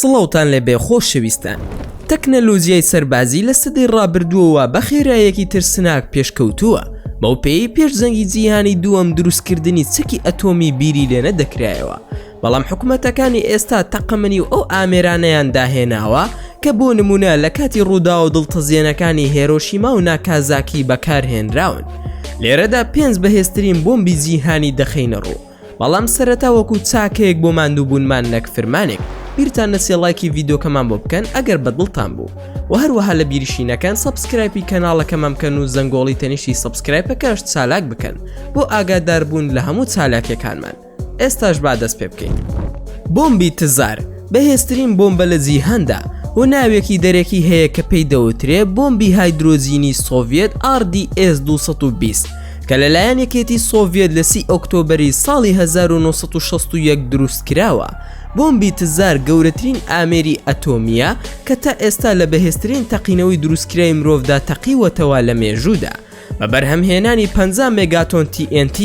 سڵاوتان لێبێ خۆشەویستان. تەکنەلۆجیای سەربازی لە سەدەی ڕابردووەوە بە خێراییەکی ترسناک پێشکەوتووە، بەو پێیەی پێش جەنگی جیهانی دووەم دروستکردنی چەکی ئەتۆمی بیری لێ نەدەکرایەوە، بەڵام حکومەتەکانی ئێستا تەقەمەنی و ئەو ئامێرانەیان داهێناوە کە بۆ نمونە لە کاتی ڕووداوە دڵتەزێنەکانی هێرۆشیما و ناکازاکی بەکارهێنراون. لێرەدا پێنج بەهێزترین بۆمبی جیهانی دەخەینە ڕوو. بەڵام سەرەتا وەکو چاکەیەک بۆ ماندووبوونمان نەک فرمانێک بیرتان نەچێ ڵایکی ڤیدۆکەمان بۆ بکەن ئەگەر بەدڵتان بوو وە هەروەها لە بیریشی نەکەن subscribe ی کەناڵەکەمان بکەن و زەنگۆڵی تەنیشتی subscribe ەکەش چالاک بکەن بۆ ئاگاداربوون لە هەموو چالاکیەکانمان ئێستاش با دەست پێ بکەین. بۆمبی تزار بەهێزترین بۆمبە لە جیهاندا و ناوێکی دەرەکی هەیە کە پێی دەوترێ بۆمبی هایدرۆجینی سۆڤیەت RDS 220 کە لەلایەن یەکێتی سۆڤیەت لە سی ئۆکتۆبەری ساڵی 1961 دروست کراوە. بۆمبی تزار گەورەترین ئامێری ئەتۆمییە کە تا ئێستا لە بەهێزترین تەقینەوەی دروستکراوی مرۆڤدا تەقیوەتەوە لە مێژوودا. بە بەرهەمهێنانی 50 مێگاتۆن TNT،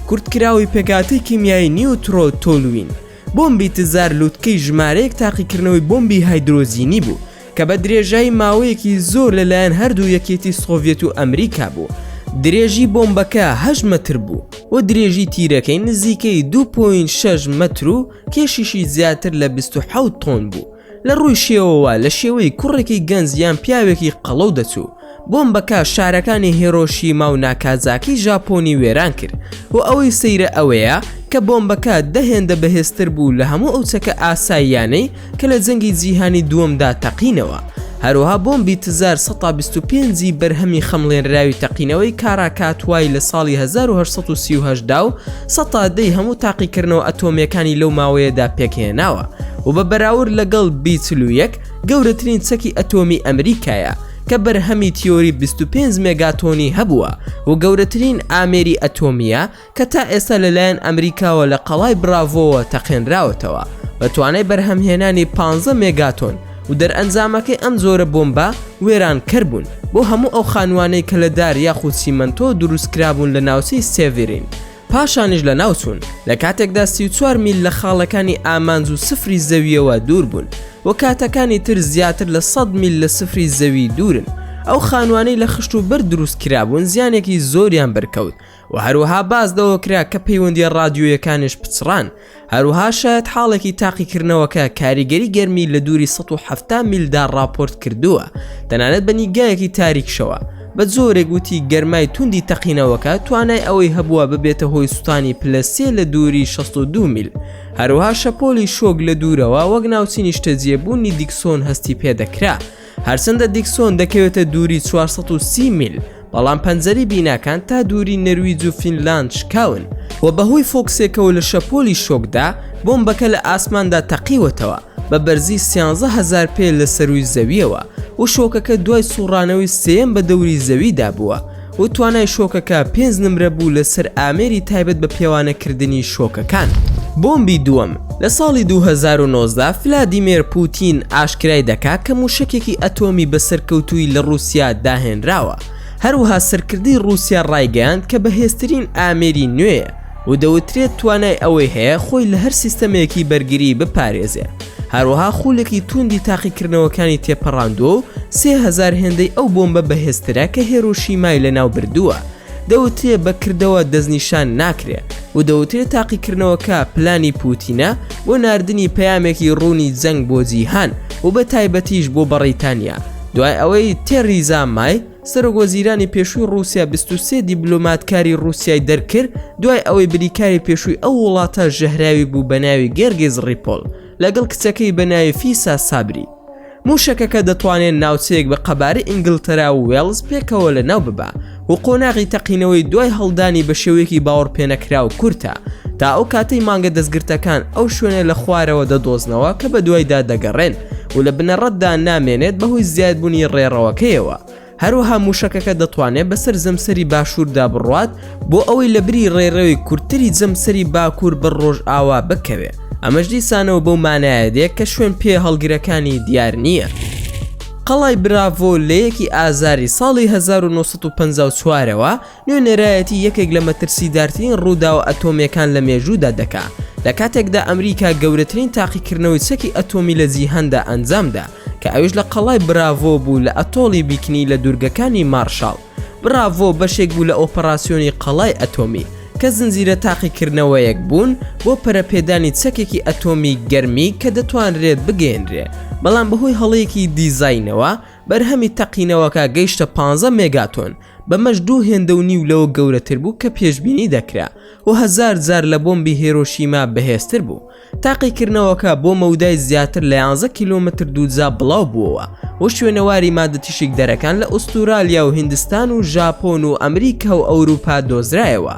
کورتکراوەی پێکهاتەی کیمیایی نیوترۆتۆلوین. بۆمبی تزار لوتکەی ژمارەیەک تاقیکردنەوەی بۆمبی هایدرۆجینی بوو کە بە درێژایی ماوەیەکی زۆر لەلایەن هەردوو یەکێتی سۆڤیەت و ئەمریکا بوو. درێژی بۆمبەکە هەشت مەتر بوو و درێژی تیرەکەی نزیکەی 2.6 مەتر و کێشیشی زیاتر لە 27 تۆن بوو. لە ڕووی شێوەوە لە شێوەی کوڕێکی گەنج یان پیاوێکی قەڵەو دەچوو. بۆمبەکە شارەکانی هێرۆشیما و ناکازاکی ژاپۆنی وێران کرد و ئەوەی سەیرە ئەوەیە کە بۆمبەکە دە هێندە بەهێزتر بوو لە هەموو ئەو چەکە ئاساییانەی کە لە جەنگی جیهانی دووەمدا تەقینەوە. هەروەها بۆمبی تزار 125 ی بەرهەمی خەمڵێنراوی تەقینەوەی کاراکاتوای لە ساڵی 1838 دا و سەتا دەی هەموو تاقیکردنەوە ئەتۆمییەکانی لەو ماوەیەدا پێکهێناوە و بە بەراورد لەگەڵ بی 41 گەورەترین چەکی ئەتۆمی ئەمریکایە کە بەرهەمی تیۆری 25 مێگاتۆنی هەبووە و گەورەترین ئامێری ئەتۆمییە کە تا ئێستا لەلایەن ئەمریکاوە لە قەڵای براڤۆوە تەقێنراوەتەوە بە توانای بەرهەمهێنانی 15 مێگاتۆن و دەرئەنجامەکەی ئەم جۆرە بۆمبە وێرانکەر بوون بۆ هەموو ئەو خانووانەی کە لە دار یاخود چیمەنتۆ دروستکرابوون لە ناوچەی سێڤرین پاشانیش لەناوچوون لە کاتێکدا 34 میل لە خاڵەکانی ئامانج و سفری زەویەوە دوور بوون و کاتەکانی تر زیاتر لە 100 میل لە سفری زەوی دوورن ئەو خانووانەی لە خشت و بەرد دروست کرابوون زیانێکی زۆریان بەرکەوت و هەروەها باس لەوە کرا کە پەیوەندیە ڕادیۆیەکانیش پچڕان، هەروەها شایەتحاڵێکی تاقیکردنەوەکە کاریگەری گەرمی لە دووری 170 میلدا ڕاپۆرت کردووە، تەنانەت بە نیگایەکی تاریکشەوە، بە جۆرێک وتی گەرمای توندی تەقینەوەکە توانای ئەوەی هەبووە ببێتە هۆی سوتانی پلە سێ لە دووری 62 میل، هەروەها شەپۆلی شۆک لە دوورەوە وەک ناوچەی نیشتەجێبوونی دیکسۆن هەستی پێدەکرا. هەرچەندە دیکسۆن دەکەوێتە دووری 430 میل، بەڵام پەنجەرەی بیناکان تا دووری نەرویج و فینلاند شکاون و بەهۆی فۆکسێکەوە لە شەپۆلی شۆکدا بۆمبەکە لە ئاسماندا تەقیوەتەوە بە بەرزی 13,000 پێ لە سەرووی زەویەوە و شۆکەکە دوای سوڕانەوەی سێیەم بە دەوری زەویدا بووە و توانای شۆکەکە پێنج نمرە بوو لەسەر ئامێری تایبەت بە پێوانەکردنی شۆکەکان. بۆمبی دووەم، لە ساڵی 2019 فلادیمێر پوتین ئاشکرای دەکا کە موشەکێکی ئەتۆمی بە سەرکەوتوویی لە ڕووسیا داهێنراوە، هەروەها سەرکردەی ڕووسیا ڕایگەیاند کە بەهێزترین ئامێری نوێیە و دەوترێت توانای ئەوەی هەیە خۆی لە هەر سیستەمێکی بەرگری بپارێزێ. هەروەها خولێکی توندی تاقیکردنەوەکانی تێپەڕاندووە و 3000 هێندەی ئەو بۆمبە بەهێزترە کە هێرۆشیمای لەناو بردووە. دەوترێ بە کردەوە دەستنیشان ناکرێ و دەوترێ تاقیکردنەوەکە پلانی پوتینە بۆ ناردنی پەیامێکی ڕوونی جەنگ بۆ جیهان و بە تایبەتیش بۆ بەڕیتانیا دوای ئەوەی تێریزا مای سەرۆک وەزیرانی پێشووی ڕووسیا 23 دیبلۆماتکاری ڕووسیای دەرکرد دوای ئەوەی بریکاری پێشووی ئەو وڵاتە ژەهراوی بوو بە ناوی گێرگیز ڕیپۆل لەگەڵ کچەکەی بە ناوی فیسا سابری. مووشەکەکە دەتوانێت ناوچەیەک بە قەبارەی ئینگلتەرا و وێڵز پێکەوە لەناو ببا و قۆناغی تەقینەوەی دوای هەڵدانی بە شێوەیەکی باوەڕپێنەکراو کورتە تا ئەو کاتەی مانگە دەستگرتەکان ئەو شوێنە لە خوارەوە دەدۆزنەوە کە بەدوایدا دەگەڕێن و لە بنەڕەتدا نامێنێت بەهۆی زیادبوونی ڕێڕەوەکەیەوە. هەروەها مووشەکەکە دەتوانێت بەسەر جەمسەری باشووردا بڕوات بۆ ئەوەی لە بری ڕێڕەوی کورتتری جەمسەری باکوور بەر ڕۆژئاوا بکەوێ، ئەمەش دیسانەوە بەو مانایە دێ کە شوێن پێ هەڵگرەکانی دیار نییە. قەڵای براڤۆ لە یەکی ئازاری ساڵی 1954 ەوە نوێنەرایەتی یەکێک لە مەترسیدارترین ڕووداوە ئەتۆمییەکان لە مێژوودا دەکا، لە کاتێکدا ئەمریکا گەورەترین تاقیکردنەوەی چەکی ئەتۆمی لە جیهاندا ئەنجامدا، کە ئەویش لە قەڵای براڤۆ بوو لە ئەتۆڵی بیکنی لە دوورگەکانی مارشاڵ. براڤۆ بەشێک بوو لە ئۆپەراسیۆنی قەڵای ئەتۆمی، کە زنجیرە تاقیکردنەوەیەک بوون بۆ پەرەپێدانی چەکێکی ئەتۆمی گەرمی کە دەتوانرێت بگەیەنرێ، بەڵام بەهۆی هەڵەیەکی دیزاینەوە بەرهەمی تەقینەوەکە گەیشتە 15 مێگاتۆن، بەمەش دوو هێندە و نیو لەوە گەورەتر بوو کە پێشبینی دەکرا و هەزار جار لە بۆمبی هێرۆشیما بەهێزتر بوو. تاقیکردنەوەکە بۆ مەودای زیاتر لە 11 کیلۆمەتر دووجا بڵاو بووەوە و شوێنەواری مادە تیشکدەرەکان لە ئوستورالیا و هیندستان و ژاپۆن و ئەمریکا و ئەوروپا دۆزرایەوە.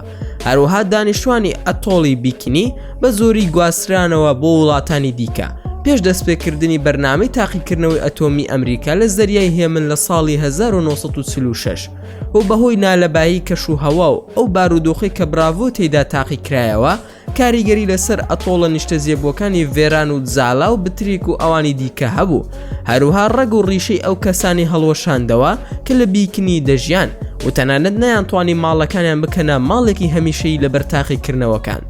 هەروەها دانیشتوانی ئەتۆڵی بیکنی بە زۆری گواسترانەوە بۆ وڵاتانی دیکە پێش دەستپێکردنی بەرنامەی تاقیکردنەوەی ئەتۆمی ئەمریکا لە زەریای هێمن لە ساڵی 1946 و بەهۆی نالەبایی کەش و هەوا و ئەو بارودۆخەی کە براڤۆ تێیدا تاقیکرایەوە کاریگەری لەسەر ئەتۆڵە نیشتەجێبووەکانی ڤێران و جالا و بتریک و ئەوانی دیکە هەبوو، هەروها ڕەگ و ڕیشەی ئەو کەسانی هەڵوەشاندەوە کە لە بیکنی دەژیان و تەنانەت نەیانتوانی ماڵەکانیان بکەنە ماڵێکی هەمیشەیی لەبەر تاقیکردنەوەکان.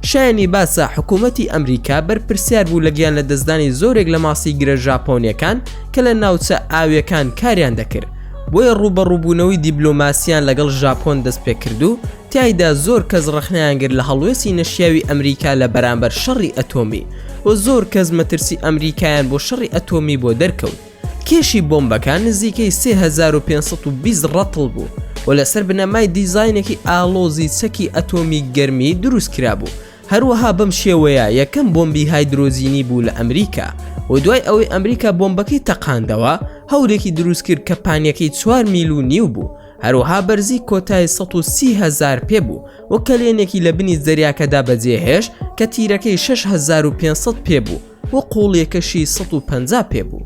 شایەنی باسە حکوومەتی ئەمریکا بەرپرسیار بوو لە گیانلەدەستدانی زۆرێک لە ماسیگرە ژاپۆنییەکان کە لە ناوچە ئاوییەکان کاریان دەکرد، بۆیە ڕووبەڕووبوونەوەی دیبلۆماسییان لەگەڵ ژاپۆن دەستپێکرد و تیایدا زۆر کەس ڕەخنەیان گرت لە هەڵوێستی نەشیاوی ئەمریکا لە بەرامبەر شەڕی ئەتۆمی و زۆر کەس مەترسی ئەمریکایان بۆ شەڕی ئەتۆمی بۆ دەرکەوت. کێشی بۆمبەکە نزیکەی 3520 ڕەتڵ بوو و لەسەر بنەمای دیزاینێکی ئاڵۆزی چەکی ئەتۆمی گەرمی دروست کرابوو، هەروەها بەم شێوەیە یەکەم بۆمبی هایدرۆجینی بوو لە ئەمریکا و دوای ئەوەی ئەمریکا بۆمبەکەی تەقاندەوە هەورێکی دروست کرد کە پانیەکەی چوار میل و نیو بوو هەروەها بەرزی کۆتای 130 هەزار پێ بوو و کەلێنێکی لە بنی زەریاکەدا بەجێهێشت کە تیرەکەی 6500 پێ بوو و قوڵیەکەشی 150 پێ بوو.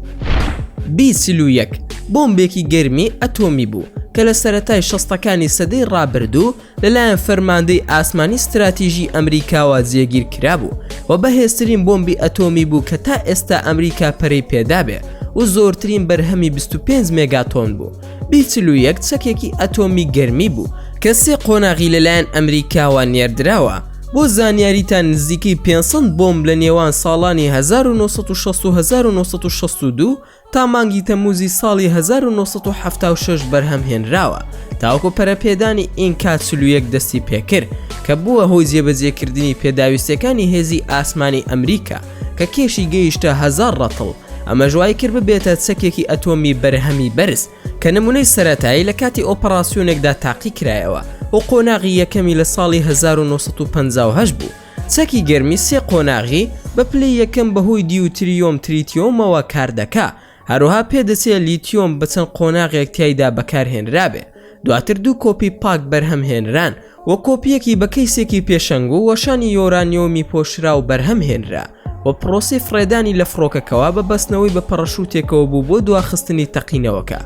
بی 41 بۆمبێکی گەرمی ئەتۆمی بوو کە لە سەرەتای شەستەکانی سەدەی ڕابردوو لەلایەن فەرماندەی ئاسمانی ستراتیژی ئەمریکاوە جێگیر کرابوو و بەهێزترین بۆمبی ئەتۆمی بوو کە تا ئێستا ئەمریکا پەرەی پێدابێ و زۆرترین بەرهەمی 25 مێگاتۆن بوو. بی 41 چەکێکی ئەتۆمی گەرمی بوو کە سێ قۆناغی لەلایەن ئەمریکاوە نێردراوە. بۆ زانیاریتان نزیکەی 500 بۆمب لە نێوان ساڵانی 1960 و 1962 تا مانگی تەمموزی ساڵی 1976 بەرهەم هێنراوە تاوەکو پەرەپێدانی ئینکا 41 دەستی پێکرد کە بووە هۆی جێبەجێکردنی پێداویستیەکانی هێزی ئاسمانی ئەمریکا کە کێشی گەیشتە هەزار ڕەتڵ ئەمەش وای کرد ببێتە چەکێکی ئەتۆمی بەرهەمی بەرز کە نمونەی سەرەتایی لە کاتی ئۆپەراسیۆنێکدا تاقی کرایەوە و قۆناغی یەکەمی لە ساڵی 1958 بوو. چەکی گەرمی سێ قۆناغی بە پلەی یەکەم بەهۆی دیوتریۆم تریتیۆمەوە کاردەکا، هەروەها پێدەچێ لیتیۆم بە چەند قۆناغێک تیایدا بەکارهێنرابێ. دواتر دوو کۆپی پاک بەرهەم هێنران و کۆپییەکی بە کەیسێکی پێشەنگ و وەشانی یۆرانیۆمی پۆشراو بەرهەم هێنرا و پڕۆسەی فڕێدانی لە فڕۆکەکەوە بە بەستنەوەی بە پەڕەشوتێکەوە بوو بۆ دواخستنی تەقینەوەکە.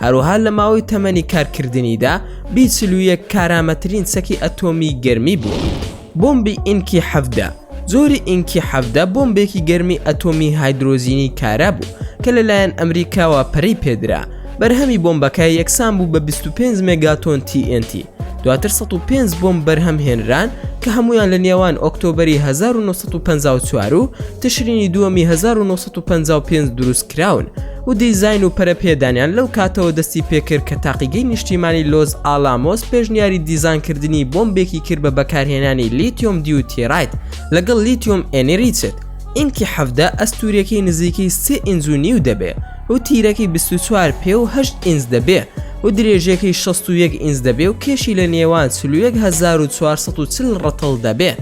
هەروەها لە ماوەی تەمەنی کارکردنیدا بی 41 کارامەترین چەکی ئەتۆمی گەرمی بوو. بۆمبی ئینکی 17 جۆری ئینکی 17 بۆمبێکی گەرمی ئەتۆمی هایدرۆجینی کارا بوو کە لەلایەن ئەمریکاوە پەرەی پێدرا. بەرهەمی بۆمبەکە یەکسان بوو بە 25 مێگاتۆن TNT. دواتر 105 بۆمب بەرهەم هێنران کە هەموویان لە نێوان ئۆکتۆبەری 1954 و تشرینی دووەمی 1955 دروست کراون و دیزاین و پەرەپێدانیان لەو کاتەوە دەستی پێکرد کە تاقیگەی نیشتیمانی لۆس ئالامۆس پێشنیاری دیزانکردنی بۆمبێکی کرد بە بەکارهێنانی لیتیۆم دیوتیرایت لەگەڵ لیتیۆم enriched. ئینکی 17 ئەستوریەکەی نزیکەی سێ ئینج و نیو دەبێ و تیرەکەی 24 پێ و 8 ئینج دەبێ و درێژیەکەی 61 ئینج دەبێ و کێشی لە نێوان 41440 ڕەتڵ دەبێ.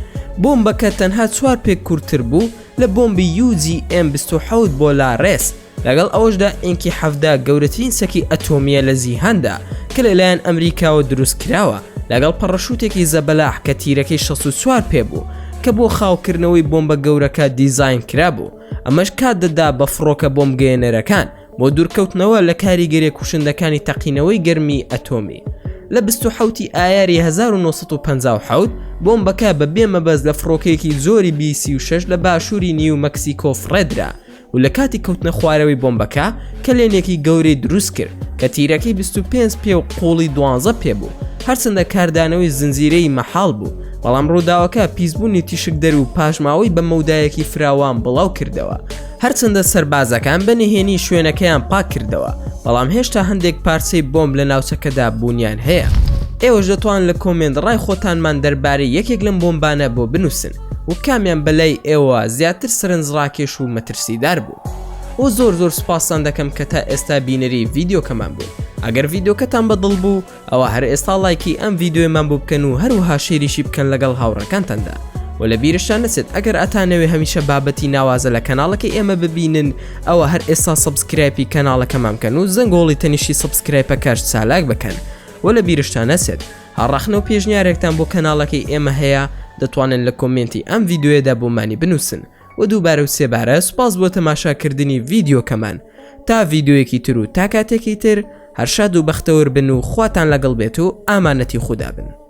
بۆمبەکە تەنها چوار پێ کورتتر بوو لە بۆمبی یو جی ئێم 27 بۆلارێس، لەگەڵ ئەوەشدا ئینکی 17 گەورەترین چەکی ئەتۆمییە لە جیهاندا کە لەلایەن ئەمریکاوە دروست کراوە، لەگەڵ پەڕەشوتێکی زەبەلاح کە تیرەکەی 64 پێ بوو کە بۆ خاوکردنەوەی بۆمبە گەورەکە دیزاین کرابوو، ئەمەش کات دەدا بە فڕۆکە بۆمبگەیەنەرەکان بۆ دوورکەوتنەوە لە کاریگەریە کوشندەکانی تەقینەوەی گەرمی ئەتۆمی. لە 27 ی ئایاری 1957 بۆمبەکە بە بێ مەبەست لە فڕۆکەیەکی جۆری بی 36 لە باشووری نیو مەکسیکۆ فڕێدرا. و لە کاتی کەوتنە خوارەوەی بۆمبەکە کەلێنێکی گەورەی دروست کرد کە تیرەکەی 25 پێ و قوڵی 12 پێ بوو. هەرچەندە کاردانەوەی زنجیرەیی مەحاڵ بوو، بەڵام ڕووداوەکە پیسبوونی تیشکدەر و پاشماوەی بە مەودایەکی فراوان بڵاو کردەوە. هەرچەندە سەربازەکان بە نهێنی شوێنەکەیان پاک کردەوە، بەڵام هێشتا هەندێک پارچەی بۆمب لە ناوچەکەدا بوونیان هەیە. ئێوەش دەتوان لە comment ڕای خۆتانمان دەربارەی یەکێک لەم بۆمبانە بۆ بنووسن و کامیان بەلای ئێوە زیاتر سەرنجڕاکێش و مەترسیدار بوو. و زۆر زۆر سوپاستان دەکەم کە تا ئێستا بینەری ڤیدیۆکەمان بوون. ئەگەر ڤیدیۆکەتان بەدڵ بوو ئەوا هەر ئێستا ڵایکی ئەم ڤیدیۆیەمان بۆ بکەن و هەروەها share یشی بکەن لەگەڵ هاوڕێکانتاندا وە لە بیرشتان نەچێت ئەگەر ئەتانەوێ هەمیشە بابەتی ناوازە لە کەناڵەکەی ئێمە ببینن ئەوە هەر ئێستا subscribe ی کەناڵەکەمان بکەن و زەنگۆڵی تەنیشتی subscribe ەکەش چالاک بکەن وە لە بیرشتان نەچێت هەر ڕەخنە و پێشنیارێکتان بۆ کەناڵەکەی ئێمە هەیە دەتوانن لە comment ی ئەم ڤیدیۆیەدا بۆمانی بنووسن و دووبارە و سێبارە سوپاس بۆ تەماشاکردنی ڤیدیۆکەمان تا ڤیدیۆیەکی تر و تا کاتێکی تر هەر شاد و بەختەوەر بن و خواتان لەگەڵ بێت و ئامانەتی خودا بن.